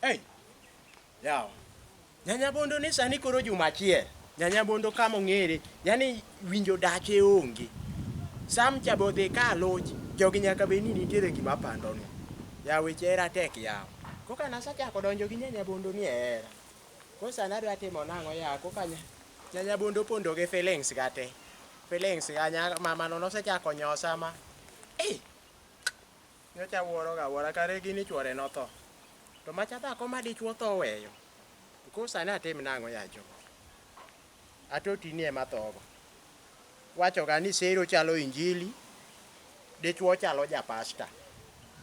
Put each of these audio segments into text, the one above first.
Hey. Yawa. Nyanya Bondo ni sani koro juma achiel. Nyanya Bondo kama ong'ere, yani winjo dache onge. Sam cha be odhi ka aluch, jogi nyaka bed ni nitiere gima pando ni. Ya weche hera tek yawa. Koka nasechako donjo gi Nyanya Bondo ni e hera. Koro sani adwa timo nang'o ya koka Nyanya Bondo opondo gi feelings ga te. Feelings ga nya mama no nosechako nyosa ma. Eh! Nyocha awuoro ga awuora kare gini chuore notho. To macha dhako ma dichuo tho oweyo. To koro sani atim nang'o ya jo? Atoti ni ema thogo. Wacho ga ni sero chalo injili, dichuo chalo japasta.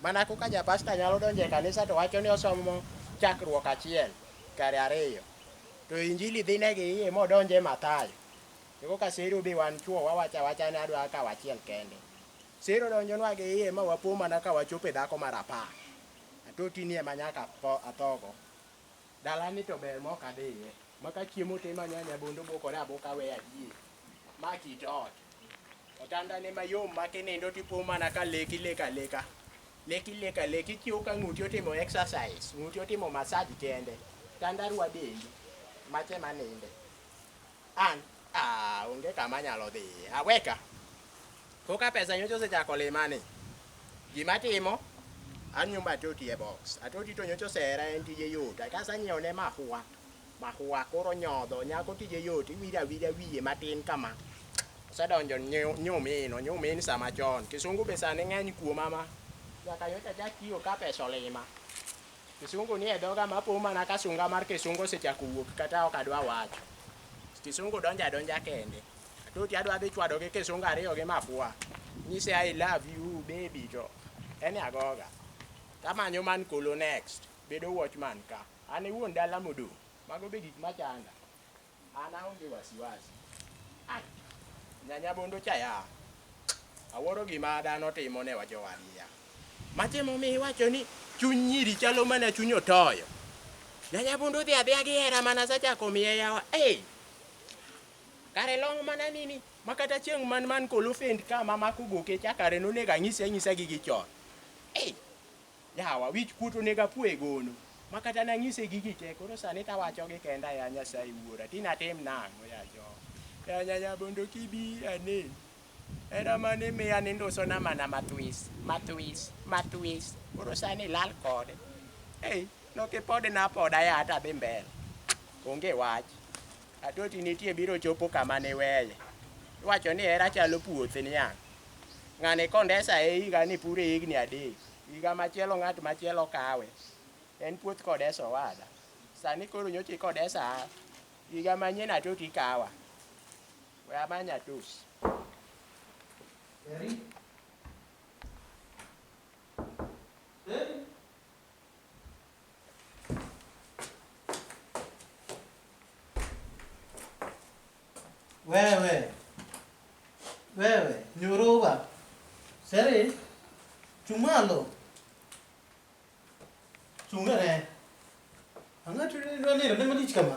Mana kaka japasta nyalo donjo e kanisa to wacho ni osomo chakruok achiel kare ariyo. To injili dhi ne gi iye modonje e Mathayo. To koka sero be wan chuo wawacho awacha ni adwa kawo achiel kende. Sero donjonwa gi iye ma wapo mana ka wachopo e dhako mar apar. Atoti ni ema nyaka athogo. Dalani to ber ma ok adhiye. Ma ka chiemo to ima nyanya bondo bokore aboka weya ayie. Ma kit ot. Otandane mayom ma kinindo to ipo mana ka lek ileko aleka. Lek ileko aleka ichiew ka ng'uti otimo exercise, ng'uti otimo massage kende. Tandarua dendi. Macha ema aninde. An ah, onge kama anyalo dhiye. Aweka. Koka pesa nyocha osechako lima ni. Gima timo, anyumbo atoti e box. Atoti to nyocha osehera en tije yot. Kasenyiewo ne mahua. Mahua koro nyodho, nyako tije yot, iwiro awira wiye matin kama. Osedonjo nyumin, onyumin sama chon. Kisungu be sani ng'eny kuoma ma. Nyaka nyocha achak tiyo ka pesa olima. Kisungu nie dhoga ma po mana ka sunga mar kisungu osechako wuok kata ok adwa wacho. Kisungu donjo adonja kende. Atoti adwa dhi chwado gi kisungu ariyo gi mafua. Nyise I love you baby to en agoga. Tamanyo man kolo next. Bedo watchman ka. An e wuon dala modong'. Mago be gik machanda. An aonge wasiwasi. Ai, nyanya bondo cha ya. Awuoro gima dhano timo ne jowadgi ya. Mache momiyo iwacho ni chuny nyiri chalo mana chuny otoyo. Nyanya bondo dhi adhiya gi hera mana asechako miye yawa. Ei! Kare long mana nini ma kata chieng' man man kolo fend ka ma mako goke cha kare nonego anyise anyisa gigi chon. Ei! Yawa wich kuot onego apuo e gono. Ma kata nanyise gigi te koro sani tawacho gi kenda ya Nyasaye wuora. Tin atim nang'o ya jo. Ya nyanya bondo kibi ane. Hera mane miya ni ndusona mana mathwis, mathwis, mathwis. Koro sani ilal kode. Ei, nokipodna apoda ya tadhi mbele. Onge wach. Atoti nitie biro chopo kama niweye. Iwacho ni hera chalo puoth niang'. Ng'ani kondesa e higa ni pure higni adek. Higa machielo ng'at machielo kawe. En puoth kodesa owada. Sani koro nyocha ikodesa a. Higa manyien atoti kawa. We amany atos. Eri. Eri. Wewe. Wewe, nyuruba. Seri. Chung' malo. Chung' ane. Ang'o to idwa nindo ne malich kama?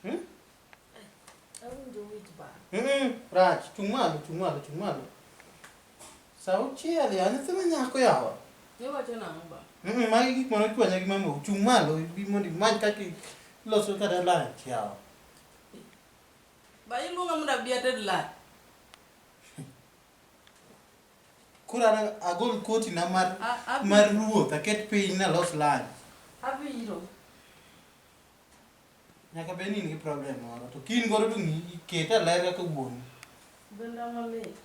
Hmm? Awinjo wich bar. Rach, chung' malo, chung' malo, chung' malo. Sa auchiel ya, nyathi ma nyako yawa. Iwacho nang'o ba? Magi gik mane ochwanya gi mamau. Chung' malo, ibi mondo imany kaka iloso kata lunch yawa. Ba iluonga mondo abi ated lunch. Koro an agol koti na mar mar ruoth aket piny nalos lunch. Abiro. Nyaka bed ni in gi problem moro. To ka in godo to ng'i kete e ler kaka wuonu. Denda malit.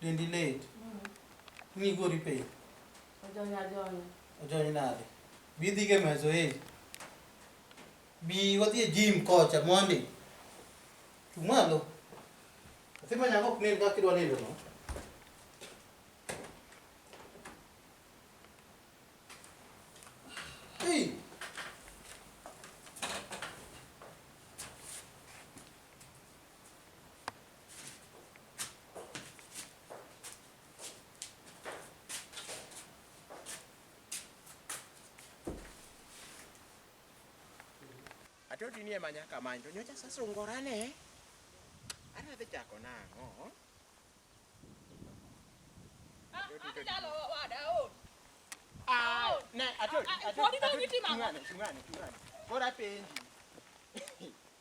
Dendi lit. Ni gori piny. Ojony ajonya. Ojony nade? Bi idhi e mazoezi. Bi wadhi e gym kocha mondi. Chung' malo. Nyathi ma nyako ok nind kaka idwa nindo no. Hey! Atoti ni ema nyaka many to nyocha asesungora ne. Adhi chako nang'o? Atoti, Ah, ah, atoti, podi dong' atoti, itimo ang'o? Chung'ane, chung'ane, chung'ane. Koro apenji.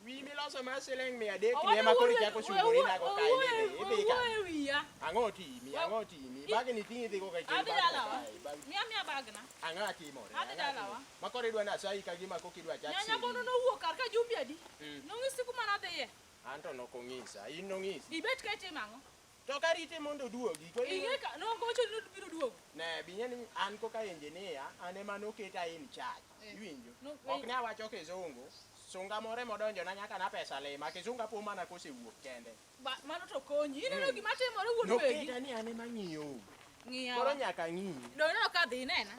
Wiyi miloso mar siling 300 ni Owadwa ema koro wuoyo- ichako sungori nago kae wuoyo- ni idhi ka. wuoyo e wiya. Ang'o timi? Ang'o timi? Bagni ting'i idhi go ka ikel Adhi bagni dalawa. kae, bag- Miya miya bagna. Ang'o atimore? Adhi Ang'o dalawa. atimore? Ma koro idwa nasayi ka gima koka idwa chak Nyanya siri. bondo nowuok kar ka jumbe adi? Mm. Nong'isi kuma nadhiye. An to nokong'isa. In nong'isi. Ibet ka itimo ang'o? To karite mondo oduogi. Koro Ing'e ka nogocho ni biro duogo. Ne, bing'e ni an koka engineer, an ema noketa in charge. Eh. Iwinjo? No, Ok ne awacho kizungu. Sunga moro emodonjona nyaka na pesa lima. Kizungu apo mana kosewuok kende. Ba, mano to konyi. Ineno Mm. gima timore wuon wegi. Noketa ni an ema ng'iyo. Ng'iya. Koro nyaka ng'iyi. Dong ineno ka dhi inena.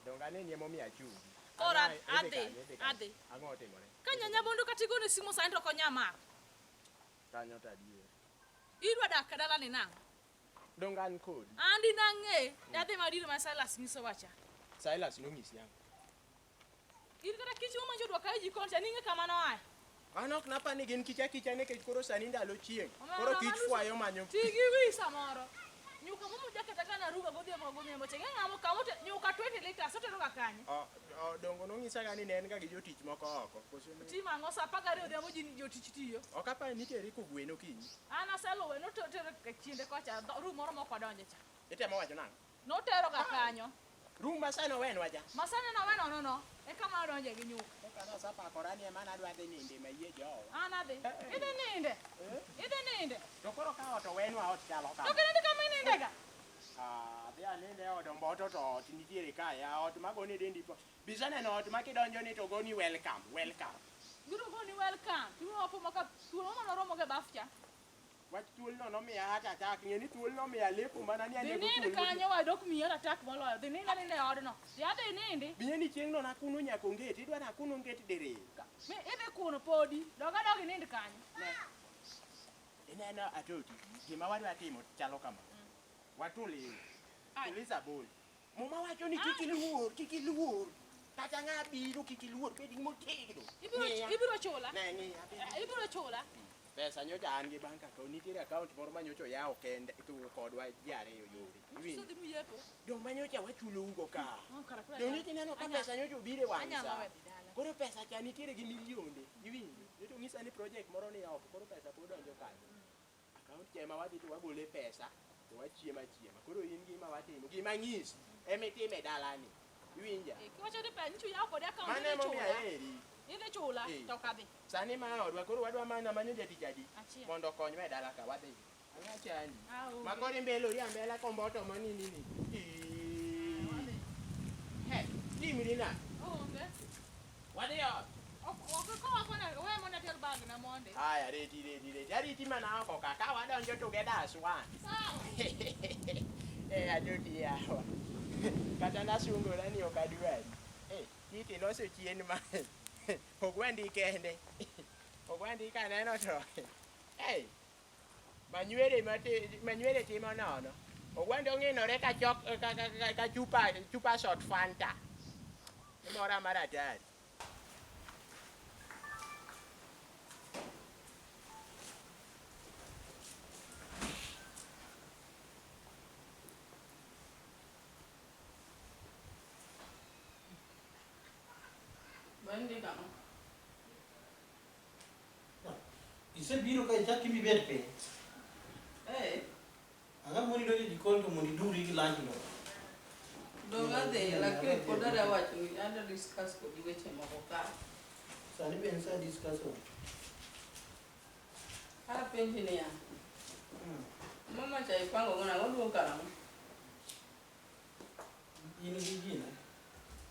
Donge aneni emomiyo achungi. Koro Ang'o- idhi adhi, kanye, idhi kanye? adhi. Ang'o otimore? Ka nyanya bondo kata igone simu sani to ok onya mako. Kanyo to adier. Idwa dak ka dalani nang'o? Donge an kodi. An dinang'e, adhi madiro ma Silas nyisowa cha. Silas nonyisi ang'o? In kata kich momanjo dwa kayo jikon cha, ning'e kama noaye. An ok napa ni gin kich akicha nikech koro sani ndalo chieng'. Omera, Koro kich mano- fwayo manyo. Ti gi wi samoro. Nyuka momo jaketa ka naruga godhiambo ka godhiambo cha. Ing'e ng'amo kama ote, nyuka 20 liters otero ga kanye. Dongo nonyisa ga ni ne en ga gi jotich moko oko. Koso ne- Timo ang'o sa 12 odhiambo ji jotich tiyo. Ok apar ni itere kogwen okinyi. An aseluwe notero e chiende kocha, room moro mok wadonje cha. Itemo wacho nang'o? Notero ga kanyo. Room ma sani owenwa cha. Masane nowe nono no, e kama odonje gi nyuka. Koka nosapakora ni ema nadwa dhi ninde mayie jowa. An adhi. Eh. Idhi ninde. Idhi ninde. To koro ka ot owenwa ot chalo To kama. kendo kama inindega. Ah, dhi aninde e od omboto to ot nitiere ka ya ot magoni dendi po. Biseneno ot ma kidonjo ni to goni welcome, welcome. Biro goni welcome. Timo wapo ka thuolo mano romo ge baf cha. Wach thuolno nomiya heart attack, ng'e ni thuolno nomiya lepo mana ni Dhi anego nind thuol. kanyo wadok miyi heart attack moloyo. Dhi nind aninda e odno. Dhi adhi nindi. Bing'e ni chieng'no nakuno nyaka onget, idwa nakuno onget diriyo. Mi idhi kuno podi. Dog adog inind kanyo. Ineno atoti, gima wadwa timo chalo kama. Watuliwe. Ai. Tuliza bol. Muma wacho ni kik iluor, kik iluor. Kata ng'a biro kik iluor, bed motegno. Ibiro Ng'iya. ibiro chula. Ne, ng'iya. Eh, Ibiro chula. Pesa nyocha an gi bank account, nitiere account moro ma nyocha oyawo kende to kodwa ji ariyo yore. Nyiso Iwinjo? dhi muyepo. Dong' ma nyocha wachulougo ka. Oh, kara koro Dong' anyalo- nyocha ineno ka anyalo- pesa nyocha obiro e wang' Anyalo sa. we dhi dala. Koro pesa cha nitiere gi milionde. Iwinjo? Nyocha onyisa ni project moro ni oko, koro pesa pod donjo kanyo. Account cha ema wadhi to wagole pesa to wachiemo achiema. Koro in gima watimo, gima anyisi emitime dalani. Iwinja? Eh, Kiwacho ni pesa nyicho yawo kode account Mano idhi emomiyo chula. aheri. Idhi chula Eh. to ok adhi. Sani ma odwa koro wadwa mana manyo jatich adi Achiel. mondo okonywa e dala ka wadhi. Ang'o chandi? Ah, onge. Ma koro imbelori ambela komboto manini ni. He, timri na. Onge. Wadhi ot. Ok ok kowa kona we mondo ater bagna mondi. Aya, reti, reti, reti. Ariti mana oko ka. Ka wadonjo together as one. Sawa. Eh, adoti yawa. Kata nasungora ni ok adwari. Eh, kiti loso chien ma. Ogwendi kende. Ogwendi kaneno to. Hey, manywere mati, manywere timo nono. Ogwendo ong'inore ka chok ka chupa chupa shot Fanta. Imora mar atari. Bende kama. Isebiro ka ichak imibet piny. Eh, Ang'o moni donjo e jikon to mondo iduri gi lunch no? dong adhi, lakini pod adwa wacho ni adwa discuss kodi weche moko ka. Sani be en sa discussion. Apenji niya, mama cha ipango go nang'o oduogo karang'o? In gi gina.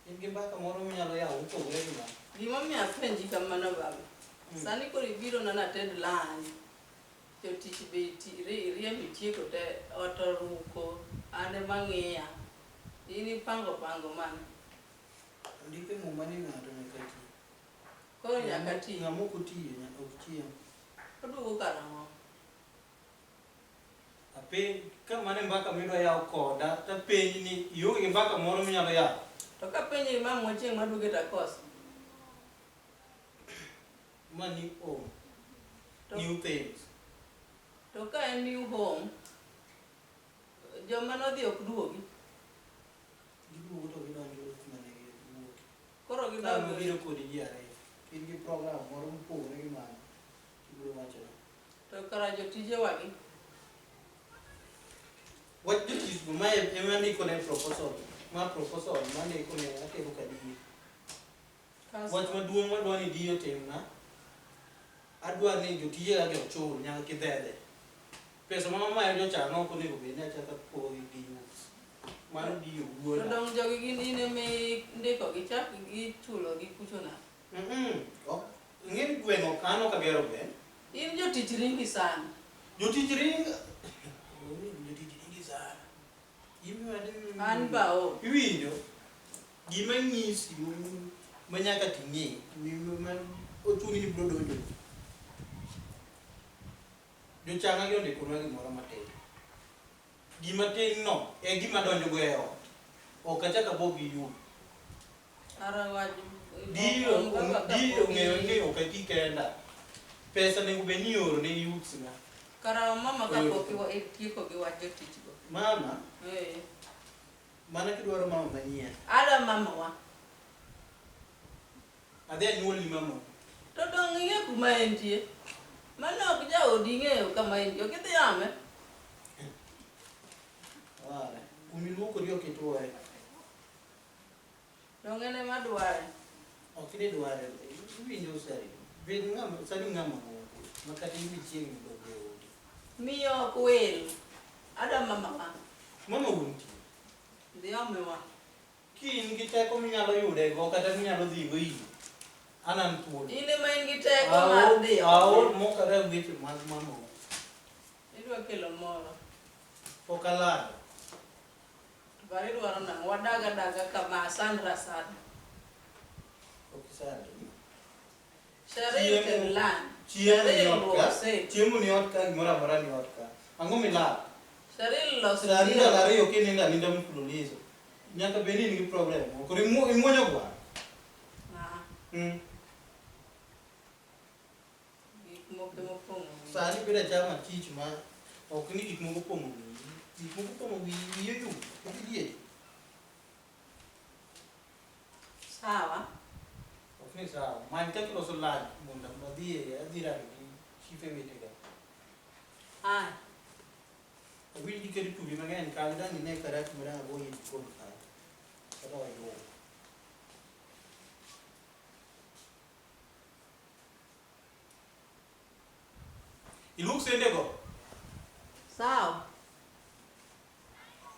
In gi mbaka moro minyalo yawo mopogore gi ma. Gimomiyo apenji kamano baba, sani koro ibiro na nated lunch, jotich be iriembo itieko te, ot oruko, an ema ng'iya. In ipango pango mane? Ondik e muma ni ng'ato nyaka ti. Koro nyaka ti. Ng'ama ok otiyo nyaka ok chiem. Oduogo karang'o? Apenj ka mano e mbaka midwa yawo koda tapenji ni ionge gi mbaka moro minyalo yawo. To kapenji ni mama chieng' maduoge takoso. Ma new home. To- New things. To ka en new home, joma nodhi ok duogi. Giduogo to gidonjo kuma ne Ka gidog. nobiro kodi ji ariyo. In gi program moro mopogore gi mano. Ibiro wachona. To kara jotijewagi. Wach jotich go mae ema andiko ne proposal. Ma proposal mandiko ne atero ka diyo. Wach maduong' madwa ni diyo timna. Adwa ni jotijega gi ochul nyaka kidhedhe. Pesa ma mamayo jochan ok onego bed ni achako apogo gi youths. Mano diyo To wuoda. dong jogi gin in ema indiko gi chak gichulo gi kucho na. Ok ing'e ni gweng' ok an ok agero gweng'. In jotich ringi sana. Jotich ring jotich ringi sana. An ba o. Iwinjo? Gima nyisi ma nyaka ting'e ma ochuni ni biro donjo. Jochanga gi ondikonwa gimoro matin. Gima tin no e gima donjo go e ot. Ok achak abog gi yudo. Ara wach. Diyo diyo ong'eyo ni ok ati kenda. Pesa onego bed ni ioro ne youths na. Kara mama kapok itieko gi wach jotich go. Mama, Eh. mana kidwaro mama manyien. Adwa mamawa. Adhi anyuolni mama. To dong ing'e kuma entie. Mano ok jaodi ing'eyo kama entie. Ok idhi ame. Ware. Kumiluokori ok ituoye. Dong en ema dware. Ok ni dware. Iwinjo sari. Bed ng'ama sani ng'ama ng'ongo. Ma kata in chiegni donjo e odi. Miyo ok wil. Adwa mamawa. Mama wuon tie. Dhi omewa. Ki in gi teko minyalo yude go kata minyalo dhi go ire. An an thuolo. In ema in gi teko mar dhi Aol ome. mokara weche mag mama. Idwa kelo moro. Pok alalo. To kare idwaro nang'o? Wadag adaga kama asandra sana. Ok isando. Sheril ted lunch. Chiemo ni Sheril ot luok ka. sende. Chiemo ni ot ka, gimoro amora ni ot ka. Ang'o milal? Sheril los Saa ndalo ariyo kinindo aninda mfululizo. Nyaka bed ni in gi problem. Koro imuonyo gwang'. Ah, gik moko mopong'o wiyi. Sani bedo achama tich ma ok ni gik moko opong'o wiyi. Gik moko opong'o wiyi, wiyi oyudo. Ok idieri. Sawa. Ok ni sawa. Many kaka iloso lunch mondo adhi adhi rado gi chife wetega. Aya. Awinj giketo chumbi mang'eny kanyo dang' ine karati ma dang' agoyi e jikon kanyo. Kata wayudo. Iluok sende go. Sawa.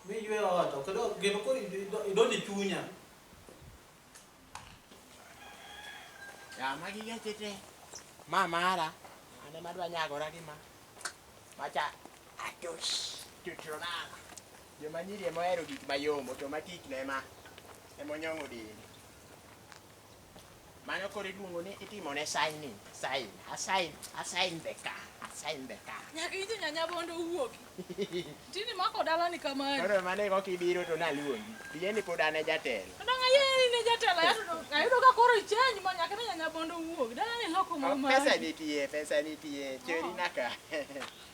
Miywe ot, ok kendo koro idonjo e chunya. Ya magi geche te. Ma mara. An ema adwa nyagora gi ma. Macha atos tutronala. Joma nyiri ema ohero gik mayom to matikno ema emonyong'o dende. Mano koro iluongo ni itimone signing, sign, assign, assign the car, assign the car. Nyaka iwinjo nyanya bondo owuogi. Tini mako dalani kamani. Koro mano e kaka ibiro to naluongi. Ing'e ni pod an e jatelo. To dong' ayieri ne jatelo ayudo ka koro ichange ma nyaka ne nyanya bondo owuog. Dalani loko ma Oh, pesa nitie, pesa nitie. Chori naka.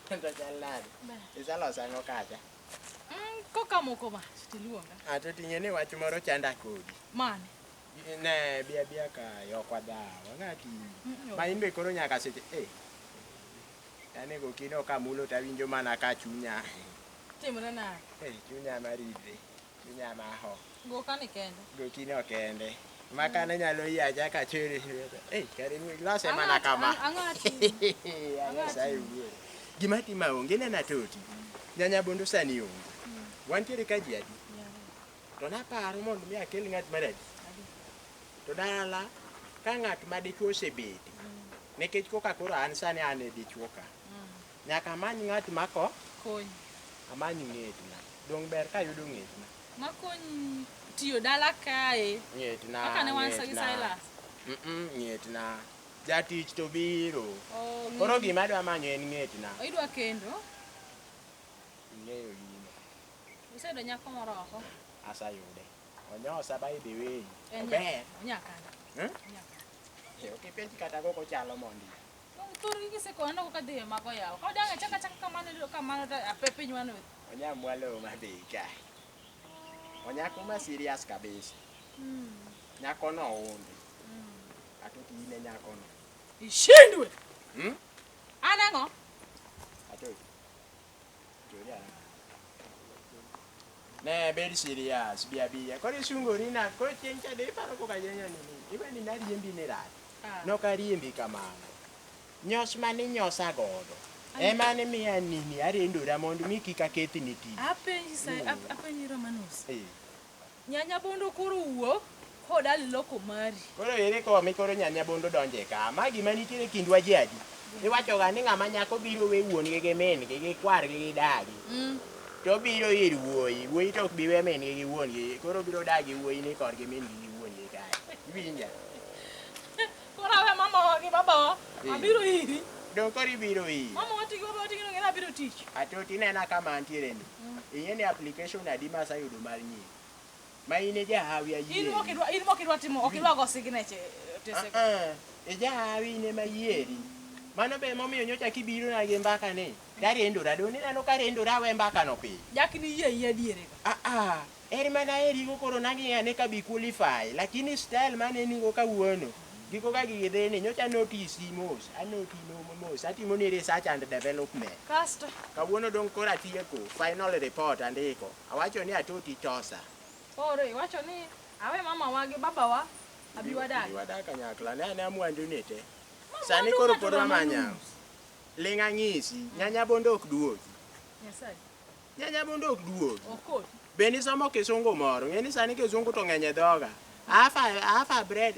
To chal nade? Iseloso ang'o kacha? Koka moko mach tiluonga. Ah, to ting'e ni wach moro chanda kodi. Mane? Ne, bi abia kae, ok wadhaw. Ang'a timi. Ma in be koro nyaka seche eh. Yani gokino kamulo tawinjo mana ka chunya. Timre nade? Eh, chunya maridre. Chunya maho. Goka ni kende. Gokino kende. Ma kane nyalo yacha ka chori. Eh, kare lose mana kama. Ang'a timi? Nyasaye wuoro. Gima tima onge nena toti. Nyanya bondo sani onge. Wantiere ka ji adi? To naparo mondo mi akel ng'at mar adi. To dala ka ng'at ma dichuo osebete. Nikech koka koro an sani an e dichuo ka. Nyaka amany ng'at mako Konyi. amany ng'etna. Dong' ber kayudo ng'etna. Makonyi tiyo dala kae. Ng'etna. Kaka ne wan gi ng'etna. Silas. Ng'etna. Jatich to biro. Oh, Koro gima adwa manyo en ng'etna. Idwa kendo? Ing'eyo gino. Iseyudo nyako moro oko? Aseyude. Onyosa by the way. En Ober. Onyakanda. Hmm? Onyakanda. Ok ipenj kata koko chalo mondi. Dong' thurgi kisekone kaka dhi e mago yawa. Ka dang' achaka achaka kamano iyudo kamano to ape piny wano. Onya mwalo madhi ka. Onyako ma serious kabisa. Nyakono oundi. Atoti in e nyakono. Ishindwe. Hmm? An ang'o? Atoti. Jori ana. Ne bed serious, bi abiya. Koro isungori na, koro chieng' cha de iparo koka jenyo ni. Iwe ni nariembi ni rach. Ah. Nok ariembi kamano. Nyos mane inyosa godo. Ema ne miya nini arendora mondo mi kik akethni tich. Apenji sa apenji Romanus. Eh. Nyanya bondo koro wuok kod aliloko mari. Koro ere komi koro nyanya bondo donje ka. Ma gima nitiere kindwa ji adi? Iwacho ga ni ng'ama nyako biro we wuon gi gi min gi gi kwar gi gi dagi. To obiro ir wuoyi, wuoyi to ok bi we min gi gi wuon gi. Koro obiro dagi wuoyi ni korgi min gi gi wuon gi kae. Iwinja? Koro awe mamawa gi babawa Eh. abiro iri. Dong koro ibiro ir. Mamawa tigi babawa tigi nong'e ni abiro tich. Atoti inena kama antiere ni. Ing'e ni application adi masayudo mar nyiri. Ma in e jahawi In ayieri. mokidwa in mokidwa timo ok idwa go signature otese. Ah, ah, e jahawi in ema yieri. Mano be emomiyo nyocha kibiro na gi mbaka ni. Tarendora, dong ineno ka rendora awe mbaka no piny. Jak ni yie yie adiere ga. Ah, ah, eri mana erigo koro nang'iyo ane ka bi qualify, lakini style mane nigo kawuono. Giko ka gigi dhi ni nyocha notisi mos, anoti mos, atimo ni research and development. Kasto Kawuono dong koro atieko final report andiko. Awacho ni atoti tosa. koro iwacho ni awe mamawa gi babawa abi wadak. Abi wadak kanyakla, ne ane mwandu ni te. Ma Sani mwandu koro ng'ato pod Romanus. wamanya. Ling' ang'isi, nyanya bondo ok duogi. Nyasaye Nyanya bondo ok duogi. okot. Be nisomo kisungu moro? Ng'e ni sani kisungu to ng'eny e dhoga. Half a, half a bread.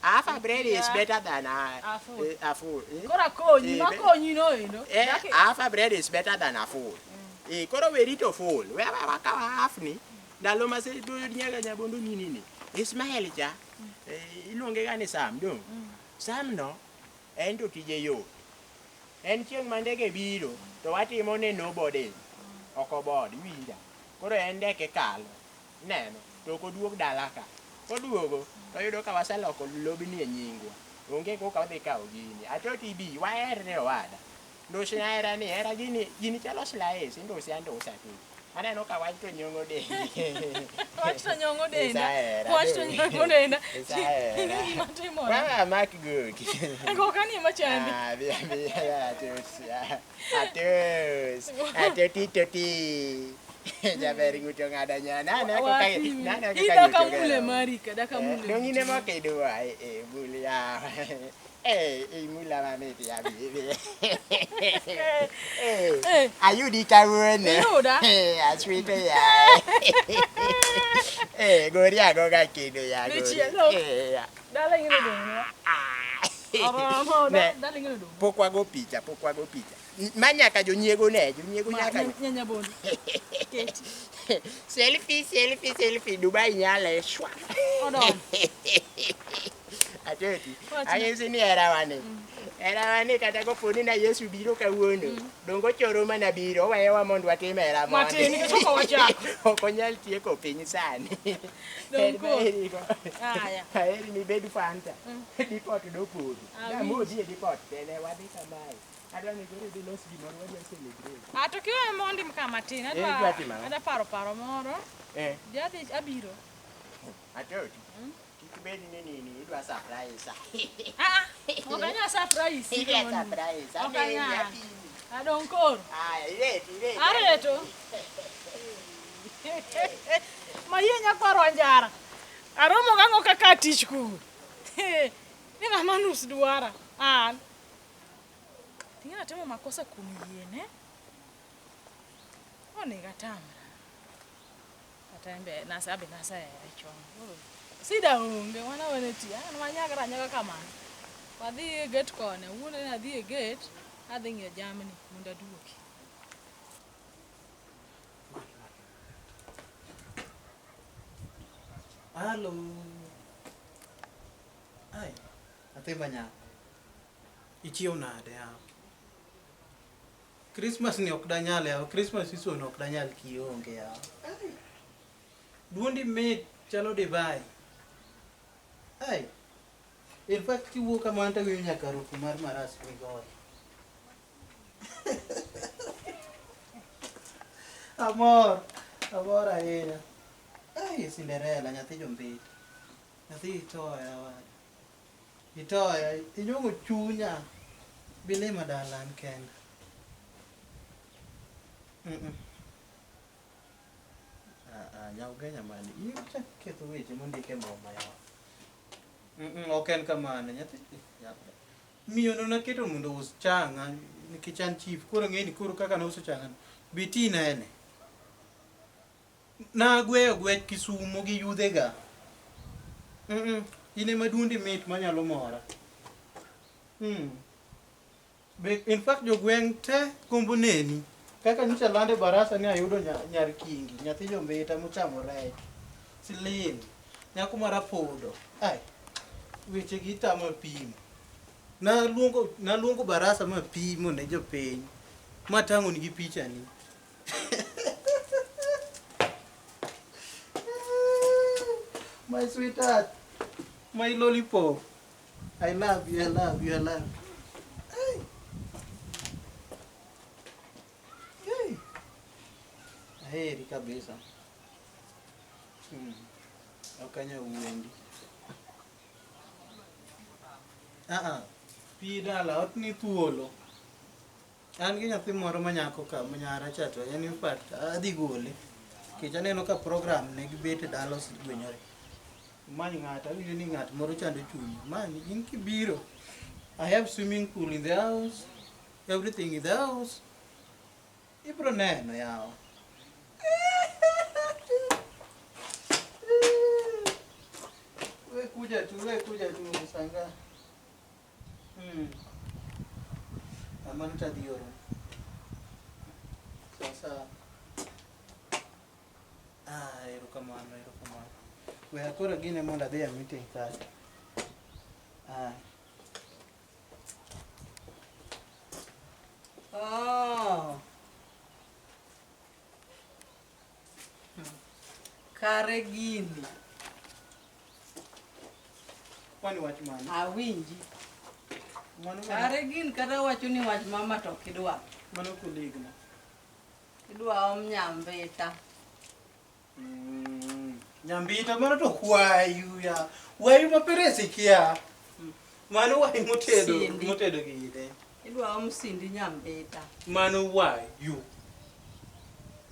Half a bread is Yeah. better than a, A full. a full. Eh? Koro akonyi, Eh, makonyi no endo. Eh, Dak- half a bread is better than a full. Eh, koro weri to full. We wa wakawa half ni. Ndalo ma se nyaga nyabondo nini ni. Ismael cha. Eh, iluonge ga ni Sam dong. Sam no en to tije yot. En chieng' ma ndege biro to watimo ne no boarding. Ok oboard, iwinja. Koro en ndeke kalo. Ineno, to ok oduog dala ka. Koduogo to oyudo ka waseloko lobni e nyingwa. Onge koka wadhi kawo gini. Atoti bi, waherre owada. Ndusna hera ni, hera gini, gini chalo slice, induse andusa tu. Aneno ka wach to nyong'o dendi. Wach to nyong'o denda. Isahera, Wach to dong. nyong'o denda. Isahera. Ing'e gima timore. Wewe mak goki. Goka ni ema chandi. Ah, bia, bia, atos, atos, atoti toti. Jaber ng'uto ng'ado nya, nana koka, Watimi. nana koka Idaka ng'uto mule ng'ado. mari ka, daka mule. Dong in ema ok idwa, eh, mul ya. Eh, imula mamit ya bibi. Eh, Eh. ayudi kawuono. Iyuda? Eh, aswito ya. Eh, gori agoga kendo ya. gori. Dichiel, ok. Eh, ya. Dala ing'e dong. Ah. Oromo, Ne. dala ing'e dong. Pok wago picha, pok wago picha. Ma nyaka jonyiego ne, jonyiego nyaka. Nyanya bondo. Keti. Selfie, selfie, selfie. Dubai nyale, shwa. Odon. Atoti. Wachna. Anyisi ni hera wane. Hera wane kata kopo ni na Yesu biro kawuono. Dongo choro mana biro, oweyowa mondo watim hera mondi. Matin, nikech ok wachako. Ok onyal tieko piny sani. Dong Heri koro. maherigo. Aya. Aheri ni bed Fanta. Dipot nopodho. Awinji. Namodhi e dipot tene wadhi kamae. Adwa ni koro idhi los gimoro wadwa celebrate. Ah, to kiweyo mondi ka matin, Eh, idwa adwa timo ang'o? adwa paro paro moro. Eh. Jadhi abiro. Atoti. Kik bed ni nini, idwa surprise. Ah, ah, ok anyal surprise. Idwa surprise. Ok Aneni, anyal. apimi. Adong koro. Aya, iret, iret. Areto. Mayie nyakwar Wanjara. Aromo gang'o kaka tich kuro. Ni ng'ama nus dwara. An. Ting'e natimo makosa kuom yiene. Onego atamra. Kata en be nase abe nasehere chon. Koro sida onge wan awene ti. An wanyagra anyaga kamano. Wadhi e gate koni. Awuondre ni adhi e gate adhi ng'iyo jamni mondo aduogi. Halo. Ai, nyathi manyako. Ichiew nade yawa? Christmas ni ok danyal yawa, Christmas season ok danyal kionge yawa. Ai. Duondi mit chalo divai. Ai. In fact kiwuok kamano to awinjo nyaka harufu mar maras migoyo. Amor, amor ahinya. Ai, Cinderella, nyathi jombit. Nyathi itoya wada. Itoya, inyuogo chunya. Bilima dala an kenda. Mm-mm. Ah, ah, nyaw Kenya mani. In chak ketho weche mondik e muma yawa. Mm-mm, ok en kamano nyathi. Miyo no naketo mondo ous chang'a nikech an chief. Koro ng'eni koro kaka nouso chang'a no. Be ti nene. Nagweyo gwech Kisumo gi yudhega. Mm-mm, in ema duondi mit manyalo mora. Mm. Be, in fact jogweng' te gombo neni. Kaka nyocha lande barasa ni ayudo nya, nyar kingi, nyathi jombeta mochamo rech. Siling. Nyako marapodo. Ai. Weche gi tama pimo. Naluongo naluongo barasa ma pimo ne jopiny. Matang'o nigi picha ni. My sweetheart, my lollipop. I love you, I love you, I love you. Hey. Hey. Aheri kabisa. Mm. Ok anyal wuondi. Ah ah. Pi dala, ot ni thuolo. An gi nyathi moro ma nyako ka, ma nyara cha to en in fact adhi gole. Nikech aneno ka program ne gibet e dala osegwenyore. Many ng'ato, awinjo ni ng'at moro chando chunyi. Many, in kibiro. I have swimming pool in the house, everything in the house. Ibro neno yawa. We kuja tu, we kuja tu, sanga. Mm. Mano to adhi oro. Sawa sawa. Ah, erokamano, erokamano. We akoro gine mondo adhi e meeting kacha. Ah. Oh. Kare gini. Kwani wach mane? Awinji. Mano Kare gin kata wacho ni wach mama to ok idwa. Mano colleague na. Idwa om nyambita. Nyambita mano to kwayu ya. Wayu ma peresi kia. Mano wayu motedo Sindi. motedo gine. Idwa om sindi nyambita. Mano wayu.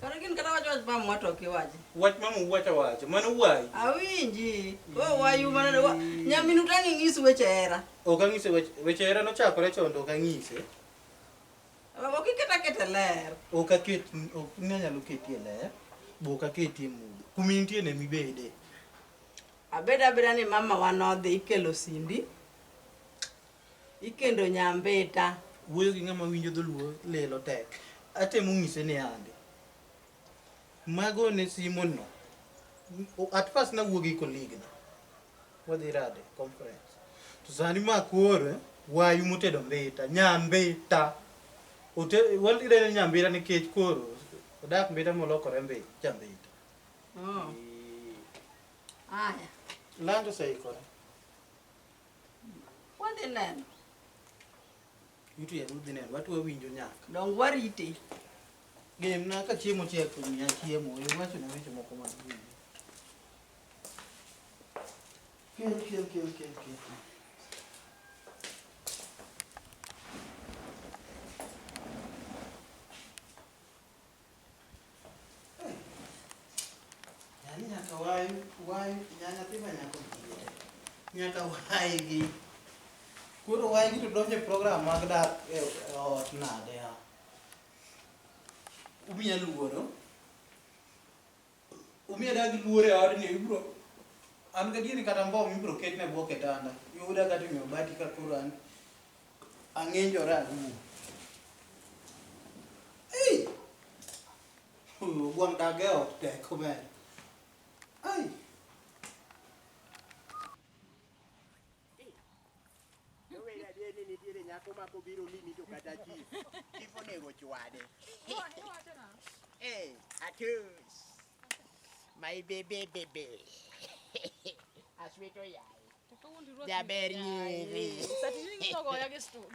Kare gin kata wacho wach mama to ok iwachi. Wach mama wacho awacha. Mano wayu. Awinji. O wayu mana wa, nyaminu tang' ing'is weche hera. Ok ang'ise weche weche hera nochakore chon to ok ang'ise. Ok iket aketa ler. Ok aket ok ni anyalo ketie ler. Bo ok aketie mudho. Kuma intie ne mibede. Abed abeda ni mama wa nodhi ikelo sindi. Ikendo nyambita. Wuoyo gi ng'ama winjo dholuo lilo tek. Atemo ng'ise ni ande. Mago ne simo no. At first nawuo gi colleague na. Wadhi rade conference. To sani ma koro wayu motedo mbita, nyambita. Ote walire ni nyambita nikech koro odak mbita molokore mbita, jambita. Oh. Aya. Land oseikore. Wadhi neno. Yuto ya udhi neno, watu wawinjo nyaka. Dong warite. Gemna ka chiemo chiek to miya chiemo, iwacho na weche moko mag winjo. Kel, kel, kel, kel, kel. Yani nyaka wayu, wayu, nyathi ma nyako ntie. Nyaka waygi. Koro waygi to donjo e program mag dak e e ot nade ya? Umiya luoro. Umiya dak gi luoro e odni ibro an gadieri kata mbom ibro ketne e bwo kitanda. Yuda kata e mabati ka koro an ang'injora arumo. Ei! Gwang' dak e ot tek omera. Ai! Oweyo adier ni nitiere nyako ma kobiro limi to kata chief. Chief onego chwade. Eh, atus. My baby baby. Asweto yaye. Jaber nyiri.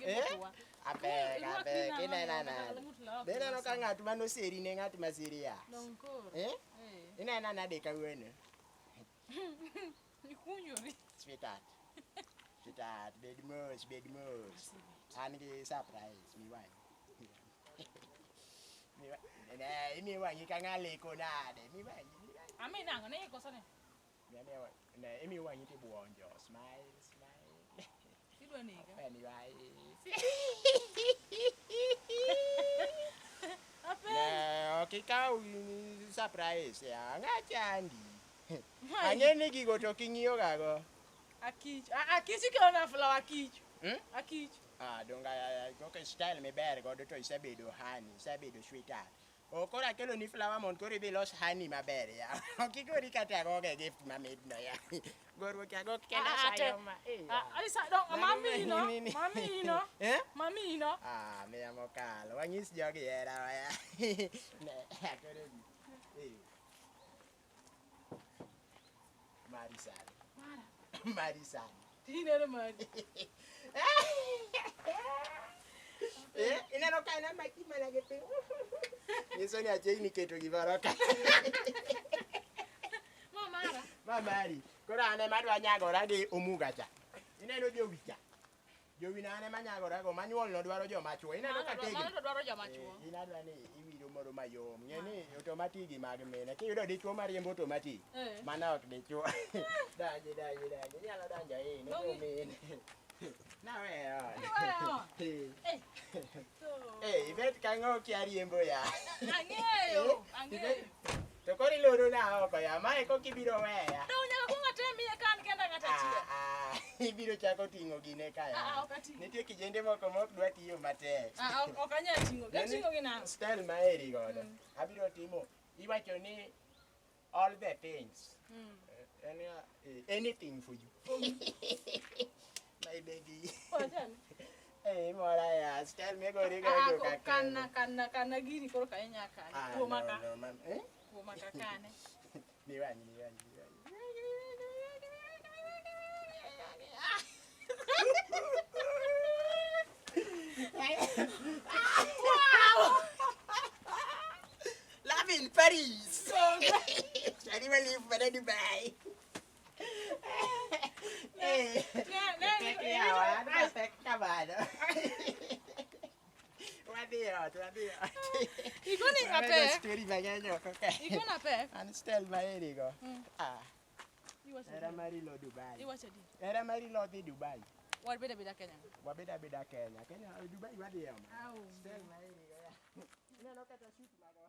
Eh? Aber, aber, inena nade? Be ineno ka ng'at manoseri ne ng'at ma serious? Eh? Inena nade kawuono? Ikunjori. Sweetheart. Sweetheart, bed mos, bed mos. An gi surprise mi wang'i. Ne, imi wang'i ka ng'a leko nade. Mi wang'i, mi wang'i. Ami nang'o ne ikoso ne? Ne, imi wang'i tibuonjo. Smile, smile. Idwa nega. Open your eyes. Apenjo. Ne, ok ikaw surprise ya. Ng'a chandi. Ang'e ni gigo to ok ing'iyo gago. Akich. Akich ikelona flower akich. Hmm? Akich. Ah, donga ok style miber godo to isebedo honey, isebedo sweetheart. O koro akelo ni flower mondo koro idhi los honey maber ya. Ok igori kata agoge gift mamit no ya. Goruok agok kenda sayo ma. Alisa dong mami no. Mami no. Eh? Mami no. Ah, miya mokalo. Wanyis jogi hera ya. Ne, akoro gi. Eh. Mari sana. Mara. Mari sana. Tineno mari. Eh, ineno ka en amaki mana gi piny. Nyiso ni achiegni keto gimoro ka. Ma mara. Ma mari. Koro an ema adwa nyagora gi omuga cha. Ineno jowi cha. Jowi na an ema nyagora go manyuol no dwaro joma chuo. Ineno ka tegno. Mano to dwaro joma chuo. Eh, in adwa ni iwiro moro mayom. Ng'e ni automatic gi mag mine. Kiyudo dichuo mariembo automatic. Eh. Mano ok dichuo. Donji, donji, donji. Inyalo donjo in. Dongi. Min. Naweyo. Iweyo. Eh. Eh. To. Eh, ibet ka ng'o kia riembo ya. Ang'eyo, ang'eyo. To koro iloro na oko ya, mae koka ibiro weya. Dong nyaka kuong atem iye ka an kenda ng'at achiel. Ah, ah, ibiro chako ting'o gine ka ya. Ah, ah, ok ating'. Nitie kijende moko mok dwa tiyo matek. Ah, ok anyal ting'o. Gating'o gi nang'o? Style maheri godo. Abiro timo, iwacho ni all the things. En anything for you. My baby. Wachane. Eh, mora ya, style migori Ah, godo kaka. kana kana kana gini koro ka inya kane. Ah, Kuoma no, ka. no, mam. Eh? Kuoma ka kane. Miwanyi, miwanyi, miwanyi. Wow! Love in Paris. Shall we leave for Dubai? Eh. Ne, ne, Yawa, adwa pek kamano. Wadhi ot, wadhi ot. Igoni Wawego apek. story mang'eny oko ka. Igona pek. An style maheri go. Ah, Iwacho hera adi? mari lo Dubai. Iwacho adi? Hera mari lo dhi Dubai. Wabed abeda Kenya. Wabed abeda Kenya. Kenya, Dubai wadhi ema. Au. Style maheri go ya. Ineno kata suit mago.